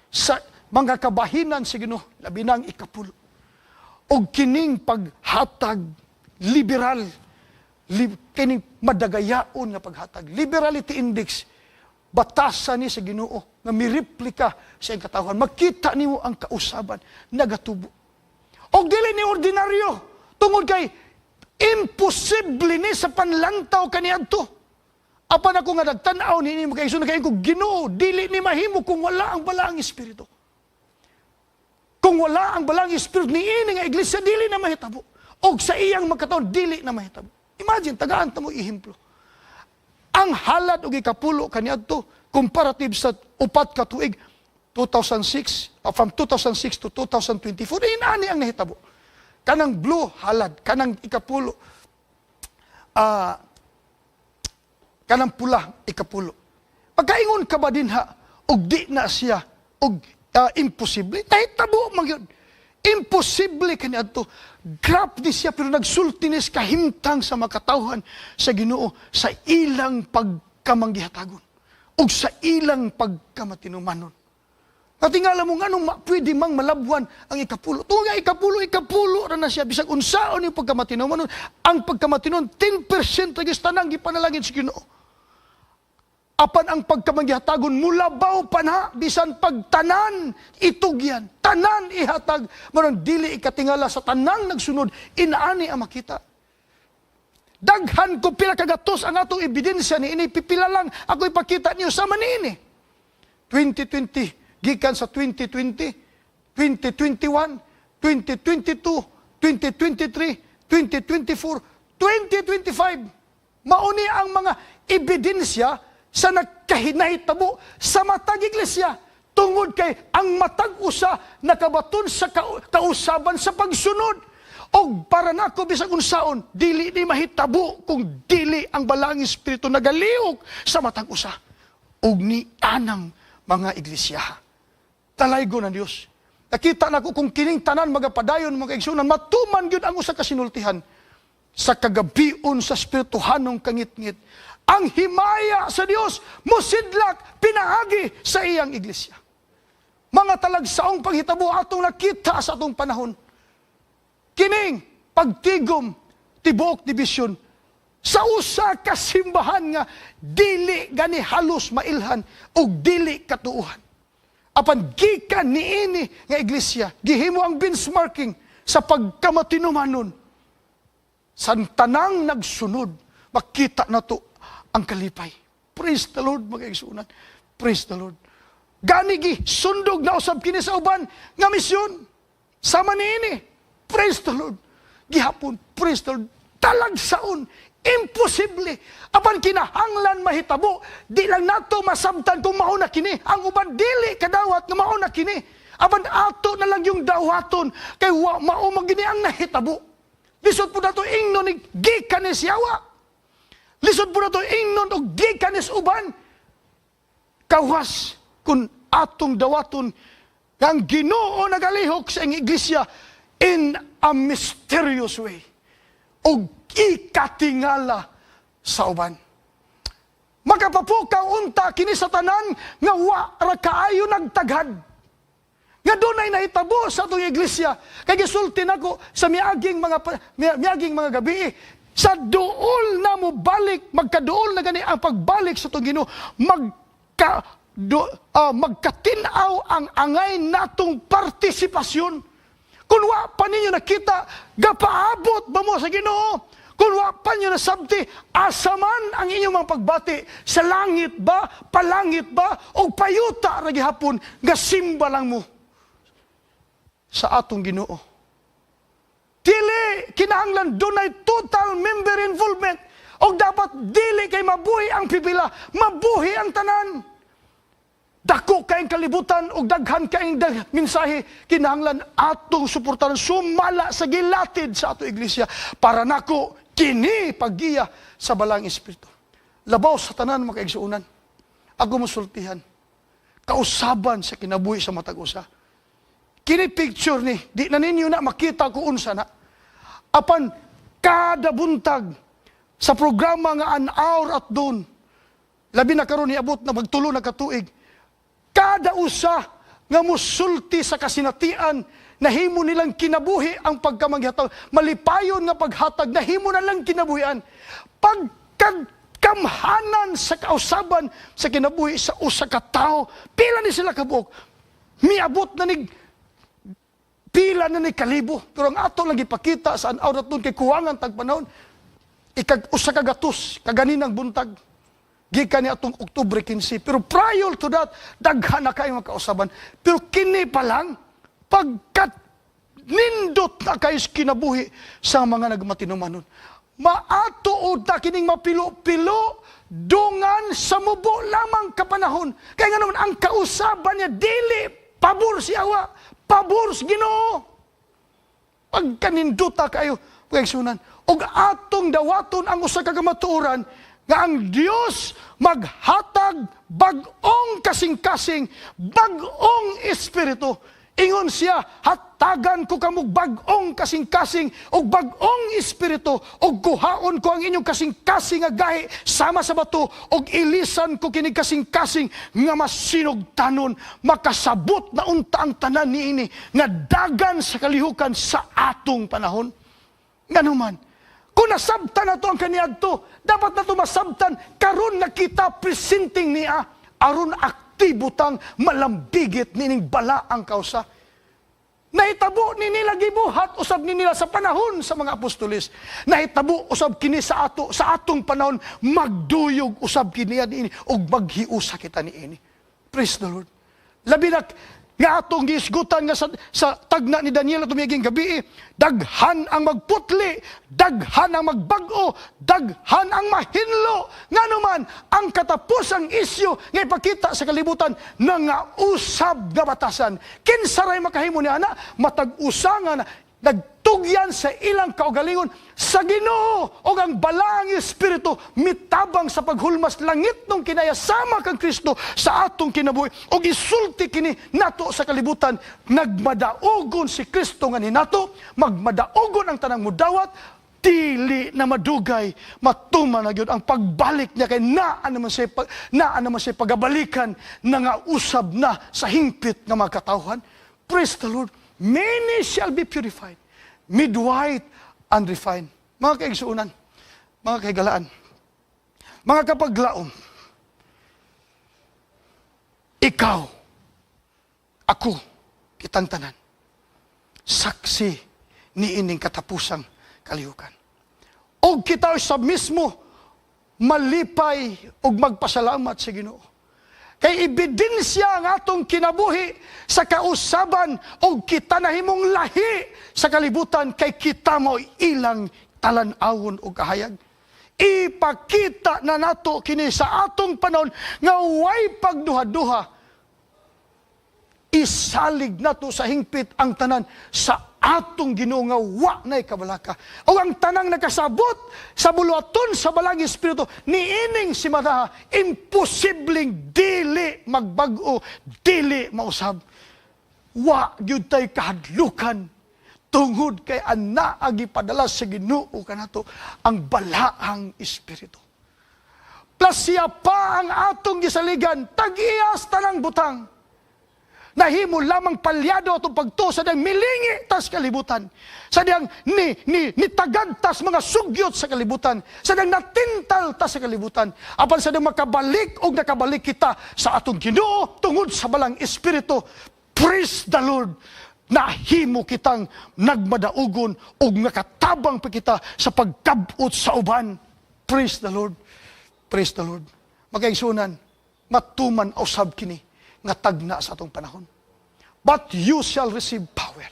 sa mga kabahinan sa Ginoo, labi na ang ikapulo. Og kining paghatag liberal, kining madagayaon nga paghatag. Liberality index, batasan ni sa Ginoo nga mireplika sa iyang katawhan. Makita nimo ang kausaban nagatubo. Og dili ni ordinaryo tungod kay imposible ni sa panlantaw kaniadto. Apan ako nga nagtan-aw niini, mga kaigsuonan, kay ko Ginoo, dili ni mahimo kung wala ang Balaang Espiritu. Kung wala ang Balaang Espiritu niini nga iglesia, dili na mahitabo. Og sa iyang magkataon dili na mahitabo. Imagine, tagaan ta mo ehemplo. Ang halad og ikapulo kaniadto comparative sa 4 ka tuig, 2006, from 2006 to 2024, inani ang nahitabo. Kanang blue, halad. Kanang ikapulo, kanang pula, ikapulo. Pagkaingon ka ba dinha og di na siya og imposible? Nahitabo man gyud. Imposible kaniadto. Grab ni siya, pero nagsulti ni sa kahimtang sa makatawhan sa Ginoo sa ilang pagkamanggihatagon ug sa ilang pagkamatinumanon. Natingala mo nganong pwede mang malabwan ang ikapulo. Tungod nga ikapulo, ikapulo ra na siya bisag unsaon yung pagkamatinumanon. Ang pagkamatinon, 10% lagi sa tanang gipanalangin sa Ginoo. Apan ang pagkamanggihatagon mulabaw pa na bisan pagtanan itugyan, tanan ihatag, marang dili ikatingala sa tanang nagsunod, inaani ang makita. Daghan ko pila kagatos ang atong ebidensya ni ini, pipila lang ako ipakita niyo sama niini. 2020, gikan sa 2020, 2021, 2022, 2023, 2024, 2025. Mauni ang mga ebidensya sa nagkahinahitabo sa matag iglesia tungod kay ang matag usa nakabaton sa kausaban sa pagsunod. Og para nako, bisag unsaon, dili ni mahitabo kung dili ang Balaang Espiritu nagalihok sa matag usa og ni anang mga iglesia. Talaygo ng Dios. Nakita nako kung kining tanan magapadayon, mga igsuonan, matuman gyud ang usa ka sinultihan sa kagabion sa espirituhanong kangitngit. Ang himaya sa Dios mosidlak pinaagi sa iyang iglesia. Mga talagsaong panghitabo atong nakita sa atong panahon. Kining pagtigom tibuok dibisyon sa usa ka simbahan nga dili gani halos mailhan ug dili katuuhan. Apan gikan niini nga iglesia, gihimo ang benchmarking sa pagkamatinumanon. Sa tanang nagsunod, makita nato ang kalipay. Praise the Lord, mga igsuonan. Praise the Lord. Gani gi sundog na usab kini sa uban nga misyon. Sama niini. Praise the Lord. Gihapon, praise the Lord. Talagsaon, imposible. Apan kinahanglan mahitabo, di lang nato masabtan kung mao na kini. Ang uban dili kadawat nga mao na kini. Apan ato na lang yung dawaton kay wa mao man gini ang nahitabo. Lisod po nato ingnon ni gikan ni siyawa. Lisod po nato ingnon og gikan ni uban. Kawas kung atong dawaton nga ang Ginoo nagalihok sa iyang iglesia in a mysterious way og ikatingala sa uban. Makapapukaw unta kini sa tanan nga wa ra kaayo nagtaghad. Nga dunay nahitabo sa atong iglesia. Kay gisulti nako sa miaging mga gabi, sa duol na mo balik, magkaduol na gani ang pagbalik sa atong Ginoo, magkatin-aw ang angay natong partisipasyon. Kung wa pa ninyo nakita, gapaabot ba mo sa Ginoo? Kung wa pa ninyo nasabti, asa man ang inyong mga pagbati? Sa langit ba, palangit ba, o payuta ra gihapon, gasimba lang mo sa atong Ginoo? Dili kinahanglan dunay total member involvement. O dapat dili kay mabuhi ang pipila, mabuhi ang tanan. Dako kayong kalibutan o daghan kayong mensahe, kinahanglan atong suportahan sumala sa gilatid sa ato iglesia para nako kini paggiya sa Balaang Espiritu. Labaw sa tanan, mga kaigsuonan, ako musultihan, kausaban sa kinabuhi sa matag usa. Kini picture ni, di na ninyo na makita kung unsa na. Apan kada buntag sa programa nga An Hour at Dawn, labi na karon niabot na magtulo na katuig, kada usa nga musulti sa kasinatian, nahimo nilang kinabuhi ang pagkamanghatag, malipayon nga paghatag, nahimo na lang kinabuhian. Pagkakamhanan sa kausaban sa kinabuhi sa usa ka tawo, pila ni sila kabuok, miabot na ni pila na ni kalibo. Pero ang ato lang ipakita sa An Hour at Dawn kay kuwangan tag panahon, ikag usa ka gatos kaganinang buntag gikan ni atong Oktubre 15. Pero prior to that, daghan na kayo mga kausaban. Pero kini pa lang, pagkat nindot na kayo sa kinabuhi sa mga nagmatinumanon. Maatuod na kining mapilo-pilo. Dungan sa mubo lamang kapanahon. Kay nga naman ang kausaban niya dili pabor si awa, pabor sa Ginoo. Pagkaninduta kayo, pagsunan. Og atong dawaton ang usa ka kamatuoran nga ang Dios maghatag bag-ong kasing-kasing, bag-ong espiritu. Ingon siya, "Hatagan ko kamo bag-ong kasing-kasing ug bag-ong espiritu, ug kuhaon ko ang inyong kasing-kasing nga gahi sama sa bato, ug ilisan ko kini kasing-kasing nga masinugtanon." Makasabot na unta ang tanan niini nga dagan sa kalihukan sa atong panahon. Nganuman, kung nasabtan na to ang kaniadto, dapat na to masabtan karon na kita presenting niya, aron aktibo tang malambigit nining balaang kausa. Nahitabo ni nila, gibuhat usab ni nila sa panahon sa mga apostoles. Nahitabo usab kini sa ato sa atong panahon, magduyog usab kini niini ug maghiusa kita niini. Praise the Lord. Labi na nga atong giisgutan nga sa tagna ni Daniel atong miaging gabi, daghan ang magputli, daghan ang magbag-o, daghan ang mahinlo. Nganuman, ang katapusang isyu nga ipakita sa kalibutan na nga usab nga batasan. Kinsa ray makahimo ni ana? Matag usa nga nagtugyan sa ilang kaugalingon sa Ginoo o ang balaang espiritu mitabang sa paghulmas langit nung kinaya sama kang Kristo sa atong kinabuhi og isulti kini nato sa kalibutan. Nagmadaugon si Kristo nga ninato, magmadaugon ang tanang mudawat. Dili na madugay, matuman na gyud ang pagbalik niya, kay naa naman siya pagabalikan na nga usab na sa hingpit nga mga katawhan. Praise the Lord. Many shall be purified, made white and refined. Mga kaigsuunan, mga kahigalaan, mga kapaglaom, ikaw, ako, kitang tanan, saksi ni ining katapusang kalihukan. Og kita sa mismo malipay og magpasalamat sa Ginoo. Kay ebidensya ang atong kinabuhi sa kausaban og kita nahimong lahi sa kalibutan, kay kita mo ilang talan-awon og kahayag. Ipakita na nato kini sa atong panahon nga way pagduha-duha. Isalig nato sa hingpit ang tanan sa atong Ginoo nga wa nay kabalaka. O ang tanang nakasabot sa buluhaton sa balaang espiritu niining simanaha, imposibleng dili magbag-o, dili mausab. Wa gyud tay kahadlukan tungod kay anaa gipadala sa Ginoo kanato ang balaang espiritu. Plus siya pa ang atong gisaligan, tag-iyas tanang butang. Nahimo lamang palyado atong pagtuo sa diyang milingi tas kalibutan. Sa diyang ni tagad tas mga sugyot sa kalibutan. Sa diyang natintal tas sa kalibutan. Apan sa diyang makabalik og nakabalik kita sa atong Ginoo tungod sa balaang espiritu. Praise the Lord. Nahimo kitang nagmadaugon og nakatabang pa kita sa pagkabot sa uban. Praise the Lord. Praise the Lord. Makaigsunan, matuman usab kini nga tagna sa atong panahon. "But you shall receive power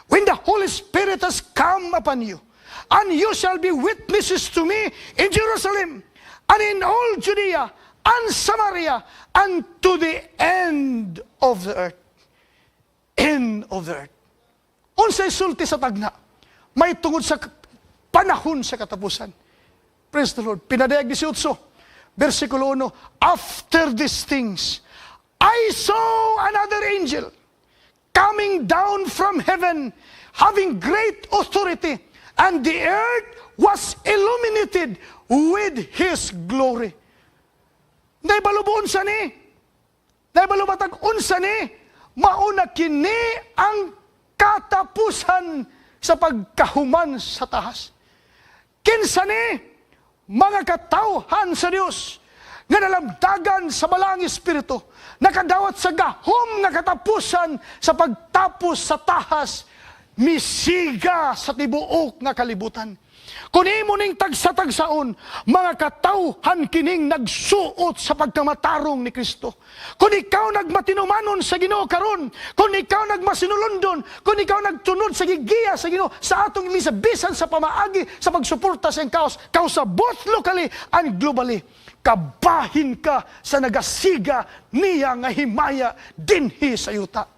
when the Holy Spirit has come upon you, and you shall be witnesses to me in Jerusalem, and in all Judea, and Samaria, and to the end of the earth." End of the earth. Unsay sulti sa tagna? May tungod sa panahon sa katapusan. Praise the Lord. Pinadayag 18, versikulo 1, "After these things, I saw another angel coming down from heaven, having great authority, and the earth was illuminated with his glory." Naibalo ba unsa ni? Naibalo ba tag unsa ni? Mauna kini ang katapusan sa pagkahuman sa tahas. Kinsa ni? Mga katawhan sa Dios nga nalamdagan sa balaang espiritu, nakadawat sa gahom nga katapusan sa pagtapos sa tahas, misiga sa tibuok nga kalibutan. Kung imo ning tagsa-tagsaon, mga katawhan kining nagsuot sa pagkamatarong ni Kristo. Kung ikaw nagmatinumanon sa Ginoo karon, kung ikaw nagmasinulondon, kung ikaw nagtunod sa gigiya sa Ginoo sa atong iglesia bisan sa pamaagi sa pagsuporta sa iyang kaos, kausa both locally and globally. Kabahin ka sa nagasiga niya nga himaya dinhi sa yuta.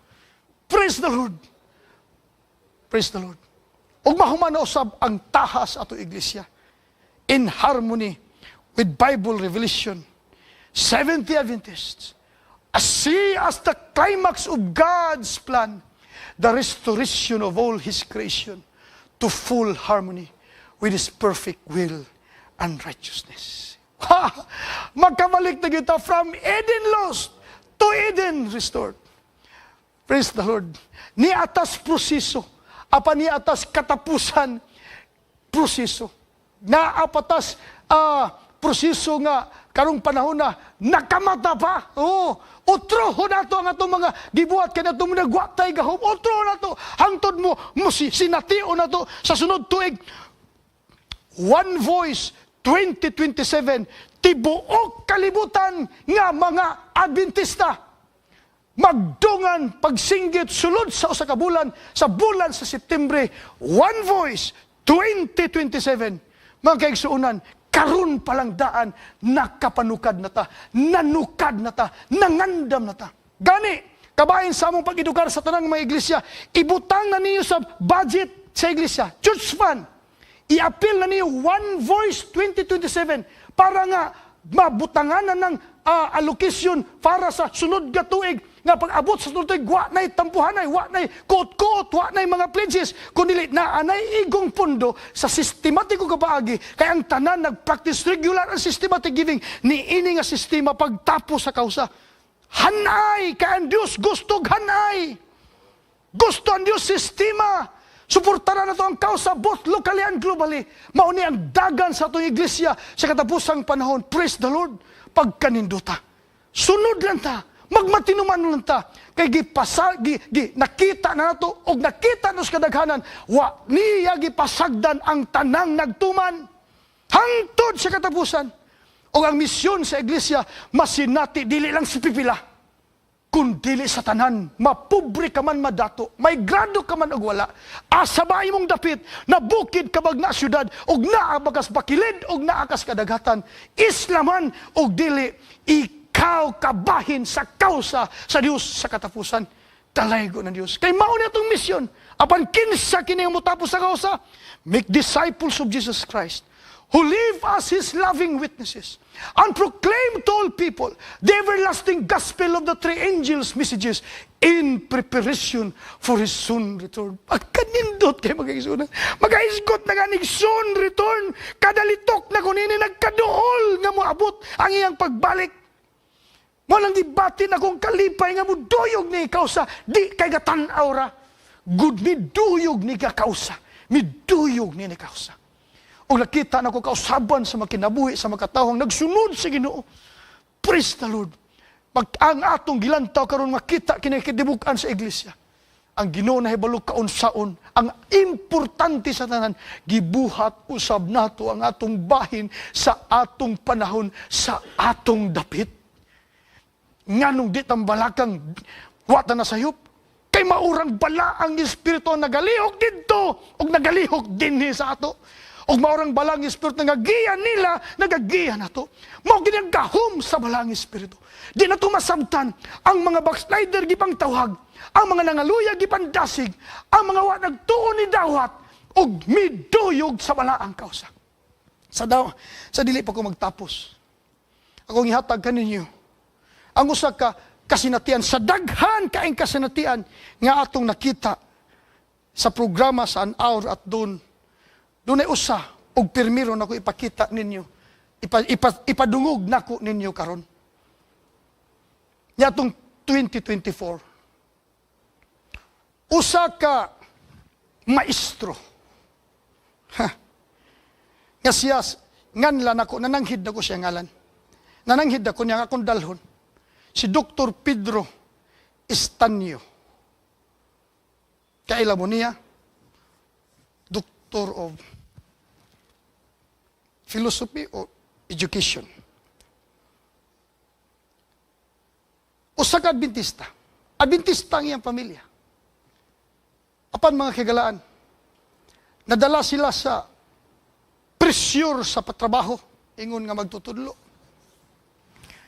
Praise the Lord. Praise the Lord. Ug mahuman na usab ang tahas ato iglesia. In harmony with Bible revelation, Seventh-day Adventists see as the climax of God's plan the restoration of all His creation to full harmony with His perfect will and righteousness. Ha! Magkabalik na kita from Eden lost to Eden restored. Praise the Lord. Ni atas proseso, apan ni atas katapusan proseso. Naapatas proseso nga karong panahon na nakamata pa. Oo. Utroho nato ang atong mga gibuhat kay natong nagwatay gahom. Utroho nato hangtod mo mo sinatio nato sa sunod tuig. One Voice 2027, tibuok kalibutan nga mga Adventista magdungan pagsinggit sulod sa usa ka bulan, sa bulan sa September. One Voice 2027, mga kaigsuonan, karon pa lang daan nakapanukad na ta, nanukad na ta, nangandam na ta. Gani kabahin sa among pag-edukar sa tanang mga iglesia, ibutang na niyo sa budget sa iglesia, church fund, i-appeal na niyo One Voice 2027 para nga mabutangan na ng allocation para sa sunod nga tuig, nga pag-abot sa sunod tuig, wa na'y tampuhanay, wa na'y kuot-kuot, wa na'y mga pledges, kundi na anay igong pundo sa sistematiko kapaagi, kay ang tanan nag-practice regular ang systematic giving ni ini nga sistema. Pagtapos sa kausa, hanay kay ang Dios gusto hanay, gusto ang Dios sistema. Suportaran na to ang kausa both locally and globally. Mao ni ang dagan sa atong iglesia sa katapusang panahon. Praise the Lord. Pagkaninduta. Sunod lang ta. Magmatinuman lang ta. Kay gipasa, nakita na nato og nakita nos kadaghanan, wa niya gipasagdan ang tanang nagtuman hangtod sa katapusan. O ang misyon sa iglesia masinati dili lang si pipila kun dili sa tanan, mapobre ka man, madato, may grado ka man og wala, asa ba imong dapit, na bukid ka bag na syudad, og naa bagas bakilid, og naa kas kadagatan, isla man og dili, ikaw kabahin sa kausa sa Dios sa katapusan. Dalaygo ng Dios. Kay mao na itong misyon. Apan kinsa kini ang motapos sa kausa? Make disciples of Jesus Christ who live as His loving witnesses and proclaim to all people the everlasting gospel of the three angels' messages in preparation for His soon return. Pagkanindot kay mga. Magaisgot na ganig soon return. Kadalitok na kunini nagkaduol nga moabot ang iyang pagbalik. Mo lang gibati na kong kalipay nga muduyog ni kausa di kay gatan-aw ra. Good ni duyog ni ka kausa. Miduyog ni kausa. O nakita na ko kausaban sa makinabuhi sa makatawang nagsunod sa Ginoo. Praise the Lord. Ang atong gilantaw karon makita kini kidibuk-an sa iglesia. Ang Ginoo na hibalo kaunsaon. Ang importante sa tanan, gibuhat usab nato ang atong bahin sa atong panahon, sa atong dapit. Nganong di tambalakang wata na sayop? Kay maurang bala ang espiritu ang nagalihok didto ug nagalihok dinhi sa ato. Ug maurang balang espiritu nga nagagiya nila, nagagiya nato. Mao gini ang gahom sa balang espiritu. Di na masabtan ang mga backslider gipang tawag, ang mga nangaluya gipandasig, ang mga wa nagtuo ni dawat ug miduyog sa balaang kausa. Sa daw, sa dili pa ko magtapos, akong ihatag kaninyo ang usa ka kasinatian sa daghan kaing kasinatian nga atong nakita sa programa sa An Hour at Dawn. Dunay usa og pirmiro nako ipakita ninyo. Ipadungog nako ninyo karon. Niadtong 2024. Usa ka maestro. Ha. Nga siya, nganlan ako, nananghid ako siya ngalan. Nananghid ako niya akong dalhon. Si Dr. Pedro Estanio. Kaila mo niya? Doctor of Philosophy or Education. Usa ka Adventista. Adventista ang iyang pamilya. Apan mga kagalaan, nadala sila sa pressure sa patrabaho, ingon nga magtutudlo.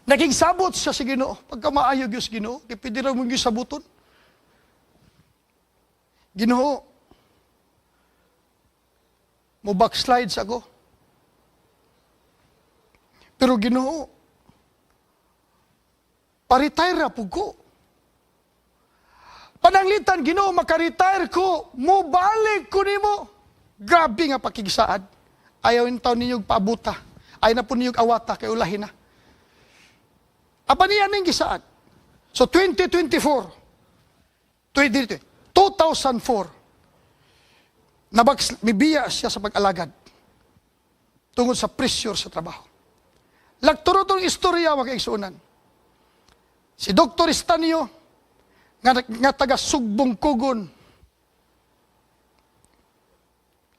Nakigsabot siya sa Ginoo. Pagka maayo gyud sa Ginoo, kay pwede ra mo gyud sabuton. Ginoo, mo backslide sa ako. Pero Ginoo, pa-retire ra pud ko. Pananglitan, Ginoo, maka-retire ko, mobalik ko nimo. Grabe nga pakigsaad. Ayaw taon ninyo paabuta. Ayaw na po ninyo awata, kay ulahin na. Apan niya ning gisaad. So 2024, 20, 2004, mibiya siya sa pag-alagad tungod sa pressure sa trabaho. Lagturo tong istorya, mga kaigsuonan. Si Dr. Estanio, nga taga Sugbong Kugon,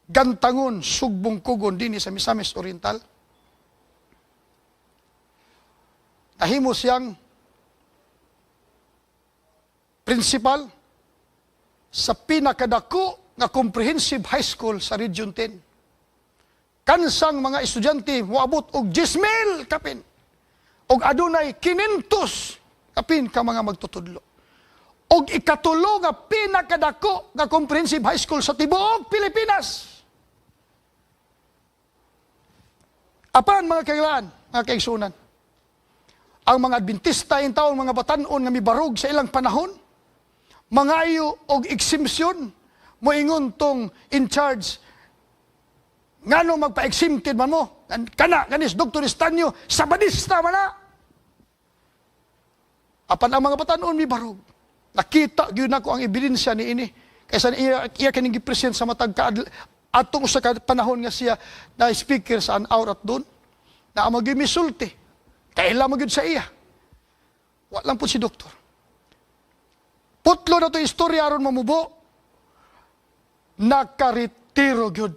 Gantangon, Sugbong Kugon, dinhi sa Misamis Oriental, nahimo siyang principal sa pinakadako nga comprehensive high school sa Region 10. Kansang mga estudyante moabot og 10,000 kapin og adunay 500 kapin ka mga magtutudlo. Og ikatulo nga pinakadako nga comprehensive high school sa tibuok Pilipinas. Apan mga kailan, mga kaigsunan, ang mga Adventista in taon, mga batan-on nga mibarog sa ilang panahon, mangayo og exemption, moingon tong in charge, ngano magpa-exempted man mo, kana, kanis Dr. Estanio, Sabadista man na. Apan ang mga batan-on mibarog. Nakita gyud nako ang ebidensya ni ini. Kaysa iya kining gipresent sa matag atong usa ka panahon nga siya na speaker sa an hour at doon, na ang magyud misulti. Kaila magyud sa iya. Wa lang po si doktor. Putlo na to istorya aron mamubo. Nakaretiro gyud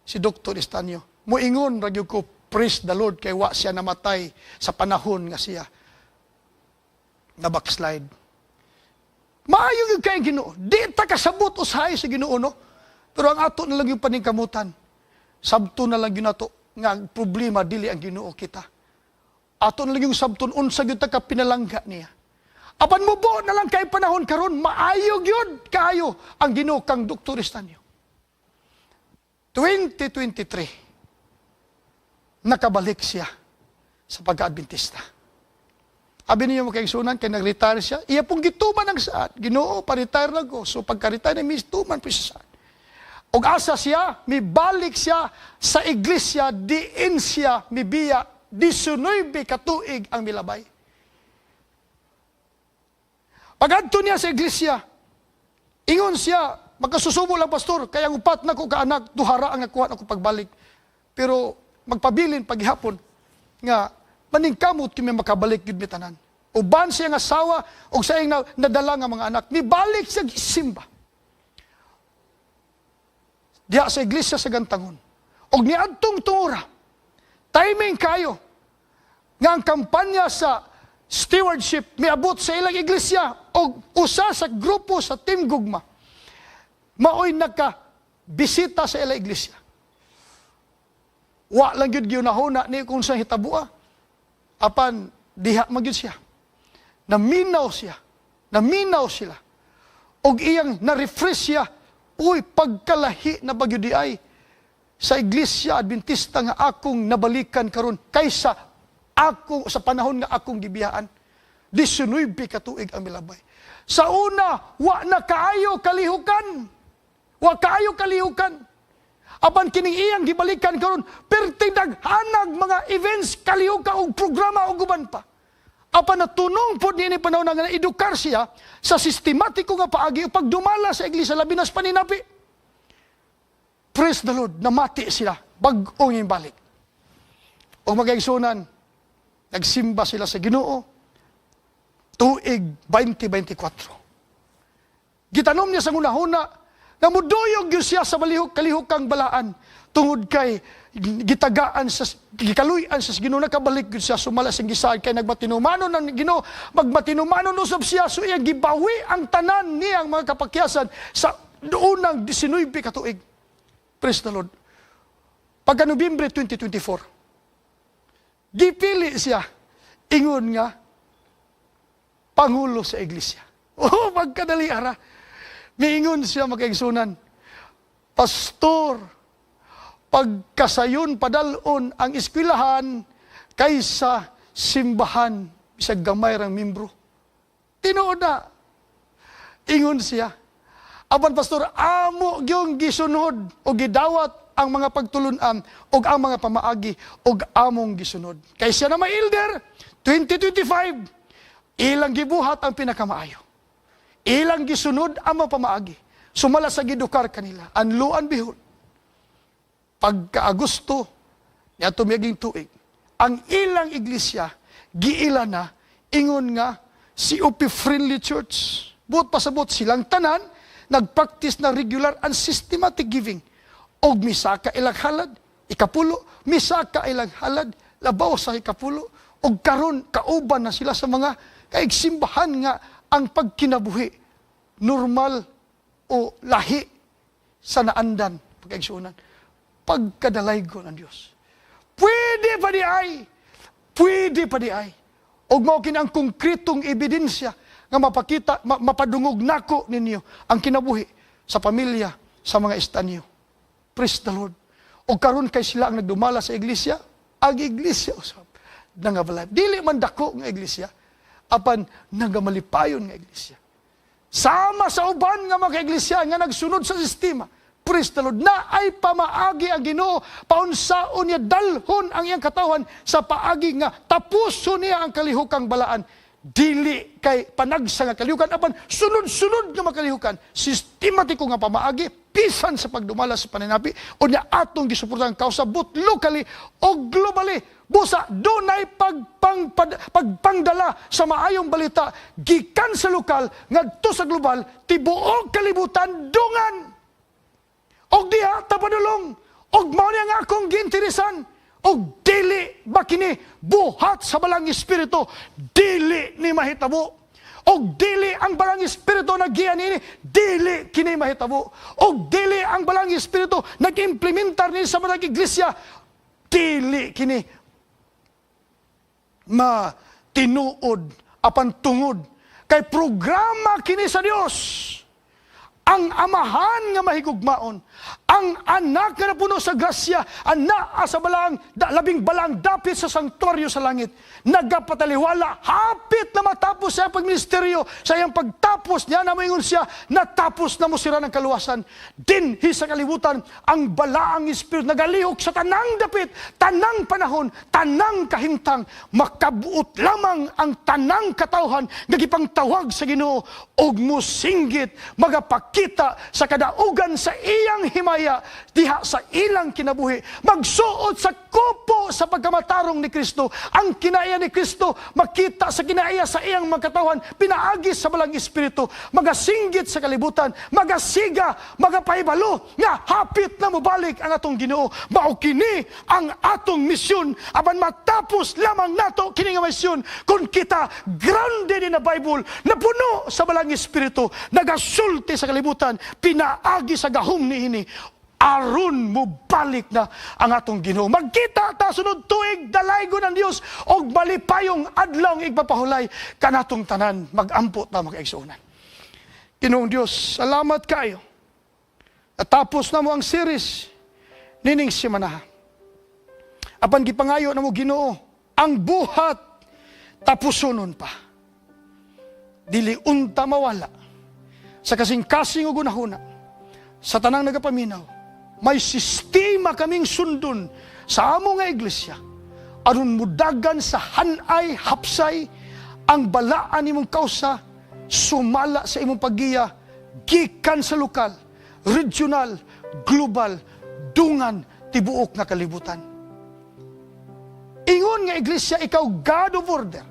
si Dr. Estanio. Moingon ra gyud ko, praise the Lord, kay wa siya namatay sa panahon nga siya na backslide. Maayo gyud kay Ginoo. Di ta kasabot usahay sa Ginoo, no? Pero ang ato na lang yung paningkamutan. Sabto na lang yun ato nga problema dili ang Ginoo kita. Ato na lang yung sabton unsa gyud ta ka pinalangga niya. Apan mubo na lang kay panahon karon, maayo gyud kaayo ang Ginoo kang Dr. Estanio. 2023 nakabalik siya sa pagka-Adventista. Abi niyo mga kaigsunan, kay nag-retire siya, iya pong gituman ang saad. Ginoo, pa-retire lang ko. So pagka-retire na, mituman po siya saad. Og asa siya, mibalik siya sa iglesia, diin siya mibiya, 19 katuig ang milabay. Pag-adto niya sa iglesia, ingon siya, magkasusubo lang pastor, kaya ang upat na ko kaanak, duhara ang nakuha na ko pagbalik. Pero magpabilin paghapon, nga maningkamot kami makabalik gyud mi tanan. Uban siya nga asawa og sa iyang nadala nga mga anak, mibalik siya simba. Diha sa iglesia sa Gantangon. Og niadtong tungura, timing kayo nga ang kampanya sa stewardship miabot sa ilang iglesia og usa sa grupo sa Team Gugma maoy nagka-bisita sa ilang iglesia. Wa lang gyud gihunahuna ni kung sa hitabua. Apan diha man gyud siya. Naminaw siya. Naminaw sila. Og iyang na-refresh siya. Uy, pagkalahi na ba gyud di ay sa Iglesia Adventista nga akong nabalikan karon kaysa ako sa panahon nga akong gibiyaan. 19 ka tuig ang milabay. Sa una, wa na kaayo kalihukan. Wa kaayo kalihukan. Apan kining iyang gibalikan karon, perting daghanag mga events kalihukan og programa og uban pa. Apan natunong pod niini panahon nga naedukar siya sa sistematiko nga paagi ug pagdumala sa iglesia labi na sa paninapi. Praise the Lord, namati sila bag-ong balik. Og magaigsunan, nagsimba sila sa Ginoo tuig 2024. Gitanom niya sa ngunahuna nga muduyog gyud siya sa balihok kalihokang balaan tungod kay gitagaan sa gikaluy-an sa Ginoo, nakabalik gyud siya sumala sa gisaad kay nagmatinumanon ng Ginoo, magmatinumanon usab siya, so iyang gibawi ang tanan niyang mga kapakyasan sa unang 19 ka tuig. Praise the Lord. Pagka Nobyembre 2024, gipili siya Ingon nga pangulo sa iglesia. Oh, magkadali ara. Miingon siya, mga kaigsunan, "Pastor, pagkasayon padalon ang eskwelahan kaysa simbahan, bisag gamay rang membro." Tinuod na. Ingon siya. "Apan pastor, amo gyung gisunod o gidawat ang mga pagtulunan o ang mga pamaagi og among gisunod." Kay siya na may elder, 2025, ilang gibuhat ang pinakamaayo. Ilang gisunod ang mga pamaagi. Sumala sa gidukar kanila. And lo and behold, pagka-Agosto, niya tumiyaging tuig, ang ilang iglesia, giila na, ingon nga, COP Friendly Church. Buot pasabot, silang tanan, nagpractice na regular and systematic giving. Og misaka ilang halad, ikapulo, misaka ilang halad, labaw sa ikapulo, og karon kauban na sila sa mga kaigsimbahan nga ang pagkinabuhi normal o lahi sa naandan, pagkaigsunan. Pagkadalaygo ng Diyos. Pwede pa di ay. Pwede pa di ay. Og mao kini ang konkretong ebidensya nga mapakita, mapadungog nako ninyo ang kinabuhi sa pamilya sa mga Estanio. Praise the Lord. Og karon kay sila ang nagdumala sa iglesia, ang iglesia usab nangabalay. Dili man dako nga iglesia, apan nagamalipayon nga iglesia. Sama sa uban nga mga iglesia nga nagsunod sa sistema. Praise the Lord. Na ay pamaagi ang Ginoo paunsaon niya dalhon ang iyang katawhan sa paagi nga tapuson niya ang kalihukang balaan. Dili kay panagsa nga kalihukan apan sunod-sunod nga makalihukan. Sistematiko nga pamaagi bisan sa pagdumala sa paninabi unya atong gisuportahan kausa both locally o globally. Busa dunay pagpangdala sa maayong balita gikan sa lokal ngadto sa global, tibuok kalibutan, dungan. Og diha ta padulong, og mao ni ang akong giinteresan. Og dili ba kini buhat sa Balang Espiritu, dili ni mahitabo. Og dili ang Balang Espiritu naggiya niini, dili kini mahitabo. Og dili ang Balang Espiritu nag-implementar ni sa mga iglesia, dili kini matinuod, apan tungod kay programa kini sa Dios, ang Amahan nga mahigugmaon, ang Anak nga napuno sa grasya, ang naa sa balang, labing balang dapit sa sanktuaryo sa langit, nagapataliwala, hapit na matapos siya ang pagministeryo, sa iyang pagtapos niya, na maingon siya, natapos na mo sira ng kaluwasan. Dinhi sa kalibutan, ang Balaang Espiritu nagalihok sa tanang dapit, tanang panahon, tanang kahimtang, makabuot lamang ang tanang katawhan nga gipangtawag sa Ginoo og musinggit, magapakita sa kadaugan sa iyang himaya diha sa ilang kinabuhi, magsuot sa kupo sa pagkamatarong ni Kristo. Ang kinaiya ni Kristo makita sa kinaiya sa iyang mga pinaagi sa Balang Espiritu, magasinggit sa kalibutan, magasiga, magapahibalo nga hapit na mobalik ang atong Ginoo. Mao kini ang atong misyon, apan matapos lamang nato kini nga misyon kung kita grounded in the Bible, napuno sa Balang Espiritu, nagasulti sa kalibutan pinaagi sa gahom niini aron mobalik na ang atong Ginoo. Magkita ta sunod tuig, dalaygo ng Dios og malipayong adlaw igpapahulay kanatong tanan. Magampo ta, mga kaigsuonan. Ginoong Dios, salamat kayo. Natapos na mo ang series nining simanaha. Apan gipangayo na mo, Ginoo, ang buhat tapusonon pa. Dili unta mawala sa kasing-kasing ug hunahuna sa tanang nagapaminaw. May sistema kaming sundon sa amo nga iglesia aron mudagan sa hanay hapsay ang balaan nimong kausa sumala sa imong paggiya gikan sa lokal, regional, global, dungan tibuok nga kalibutan. Ingon nga iglesia, ikaw God of order.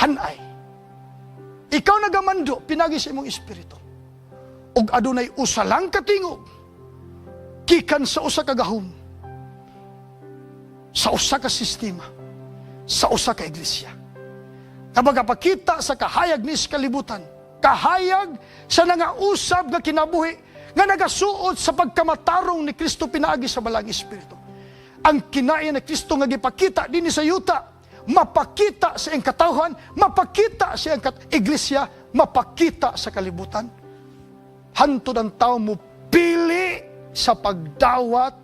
Hanay. Ikaw nagamando pinagi sa imong espiritu. Ug adunay usa lang katingog gikan sa usa ka gahom, sa usa ka sistema, sa usa ka iglesia, nga magapakita sa kahayag ni sa kalibutan, kahayag sa nangausab nga kinabuhi nga nagasuot sa pagkamatarong ni Kristo pinaagi sa Balang Espiritu. Ang kinaiya ni Kristo nga gipakita dinhi sa yuta, mapakita sa iyang katawhan, mapakita sa iyang iglesia, mapakita sa kalibutan. Hantod ang tao mo pili sa pagdawat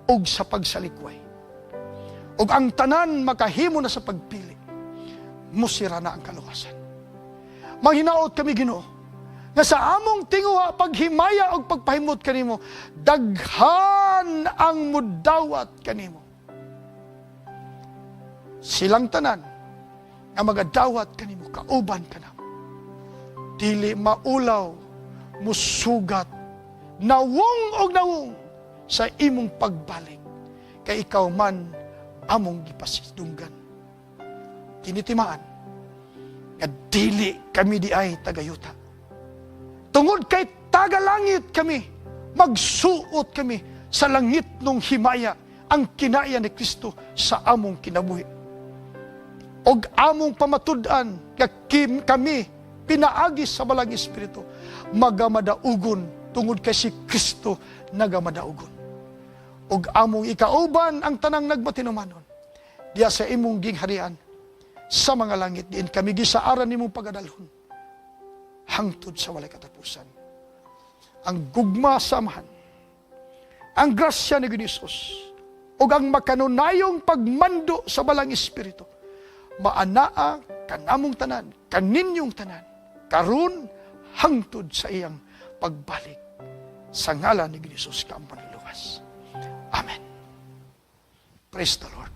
ug sa pagsalikway. Ug ang tanan makahimo na sa pagpili, musira na ang kaluwasan. Manghinaot kami, Ginoo, nga sa among tinguha, paghimaya og pagpahimot kanimo, daghan ang mudawat kanimo. Silang tanan nga magadawat kanimo, kauban ka namo. Dili maulaw, musugat, nawong og nawong sa imong pagbalik, kay ikaw man among gipasidunggan. Tinitimaan nga dili kami diay tagayuta. Tungod kay taga-langit kami, magsuot kami sa langit nung himaya, ang kinaiya ni Kristo sa among kinabuhi. Og among pamatud-an nga kami pinaagi sa Balang Espiritu magamadaugon tungod kay si Kristo nagamadaugon. Og among ikauban ang tanang nagmatinumanon diya sa imong gingharian sa mga langit, diin kami gisaaran nimong pagadalhon hangtod sa walay katapusan. Ang gugma sa Amahan, ang grasya ni Hesus, ug ang makanunayong pagmando sa Balang Espiritu maanaa kanamong tanan, kaninyong tanan, karon hangtod sa iyang pagbalik. Sa ngalan ni Jesus ka ang Manluluwas. Amen. Praise the Lord.